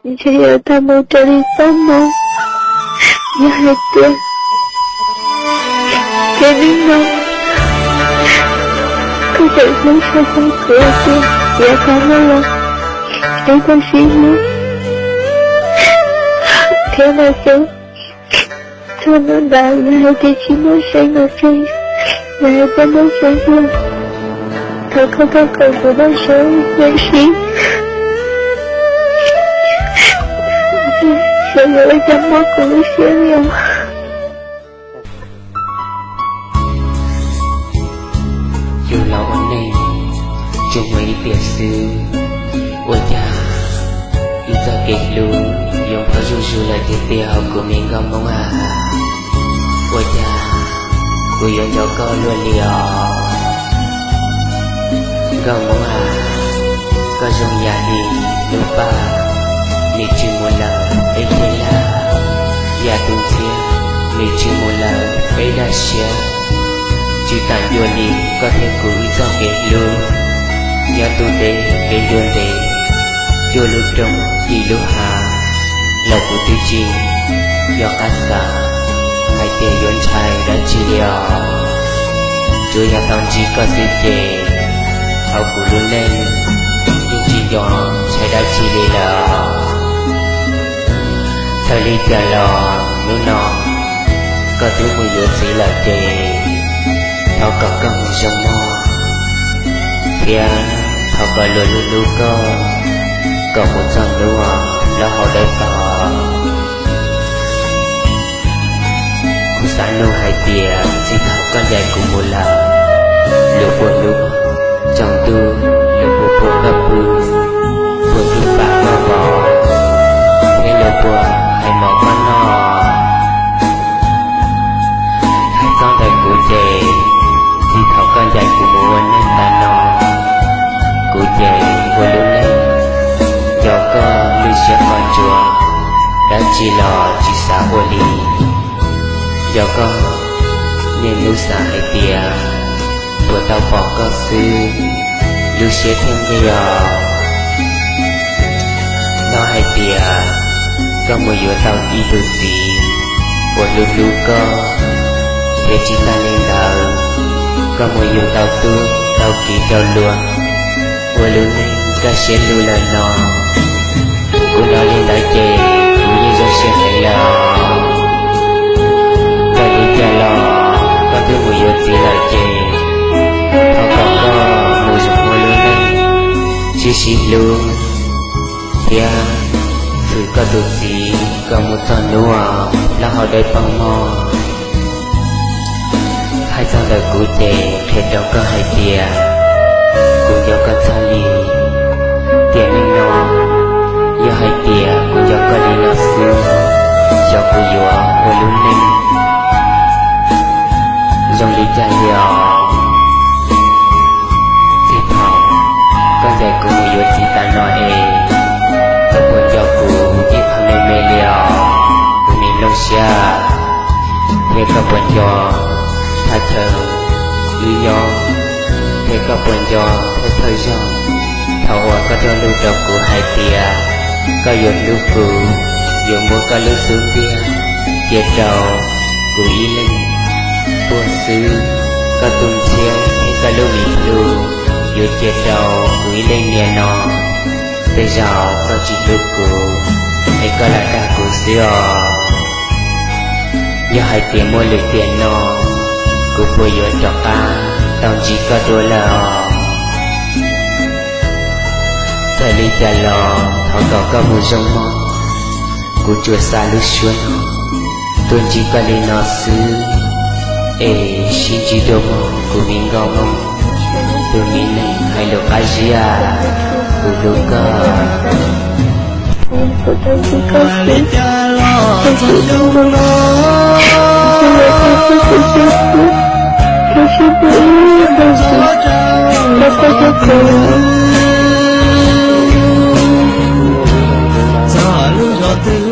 ntshe yuav tag mus raws li txoj hmoo. Yog hais tias ces hnub no koj tseem hlub tshaj tag kuv tiag, tiav qhov muaj los peb tau sib hlub thiab los ces txog hnub ntawd yog hais tias tsis muaj seev los ces yog hais tias muaj seev los thov koj txhob kom kuv tau seev, tiam sis xyov yuav ua cas mob kuv lub siab li os. Yus los ua neej tsuas muaj ib tiam xwb, ua cas ib txoj kev hlub yuav npau zuj zus lawm tiag tiag hauv kuv me nkauj Hmoob a. Ua cas kuv yuav nco koj luaj li os? Nkauj Hmoob a, koj zoo yam li lub paj, nws tsis mus lawm peb tej laj, yam tus ntxhiab, nws tsis mus lawm peb daj siab. Tsis tam ncua li koj thiab kuv wb txoj kev hlub, nyob ntuj deb kev ntuj ntev, cuaj lub roob yim lub hav, los kuv twb tsis nco qab xav hais tias yuav ntshai dab tsi li os. Tsuas yog tau ntsib koj xwb ces hauv kuv lub neej yeej tsis nco ntshai dab tsi li lawm. Txawm li cas los hnub no koj twb mus yuav txiv lawm ces thov kom koj mus zoo mog, thiab thov kom luag hlub hlub koj kom mus txog hnub uas plaub hau dawb paug. Kuv xav nug hais tias txij thaum koj ncaim kuv mus lawm, luag puas hlub tsaus ntuj, luag puas pub koj pw, puas hlub pab koj vov, thiab luag puas hais mov koj noj? Hais txog ntawm kuv ces txij thaum koj ncaim kuv mus ua neej tas no, kuv ces ua lub neej nco koj lub siab qos ntsuav, dab tsi los tsis xav ua li. Nco koj, niaj hnub xav hais tias puas tau pom koj xwb, lub siab thiaj nqig os. Hnov hais tias koj mus yuav tau ib tug txiv uas hlub hlub koj, thiab tsis tag li ntawd, koj mus yuav tau tub tau kiv rau luag, ua lub neej kaj siab lug lawm no. Kuv hnov li ntawd ces kuv yeej zoo siab heev lawm os. Txawm li cas los koj twb mus yuav txiv lawm ces thov kom koj mus zoo ua lub neej sib sib hlub, thiab hwm koj tus txiv kom mus txog hnub uas plaub hau dawb paug mog. Hais txog ntawm kuv ces qhia rau koj hais tias kuv nco koj txog li. Tiam neej no yog hais tias kuv nco koj li no xwb, xyov kuv yuav ua lub neej zoo li cas li os. Txij thaum koj ncaim kuv mus yuav txiv tas no es, koj puas nco kuv ib qho me me li os, kuv me nplooj siab? Thiab koj puas nco thaj chaw wb nyob? Thiab koj puas nco thawj thawj zaug thaum uas koj cog lus rau kuv hais tias koj yuav hlub kuv, yuav muab koj lub xub ntiag cia rau kuv ib leeg tuag xwb? Koj tus ntxhiab thiab koj lub me plhu yuav cia rau kuv ib leeg niam no. Tej zaum koj tsis hlub kuv es koj lam dag kuv xwb os. Yog hais tias muaj lwm tiam no, kuv puas yuav rov qab tau ntsib koj dua lawm os? Txawm li cas los thov kom koj mus zoo mog. Kuv tsuas xa lub suab no tuaj ntsib koj li no xwb, es sib ntsib dua mog kuv me nkauj Hmoob, tus me neeg hais lus qab zib, kuv hlub koj. Txog lub zos twg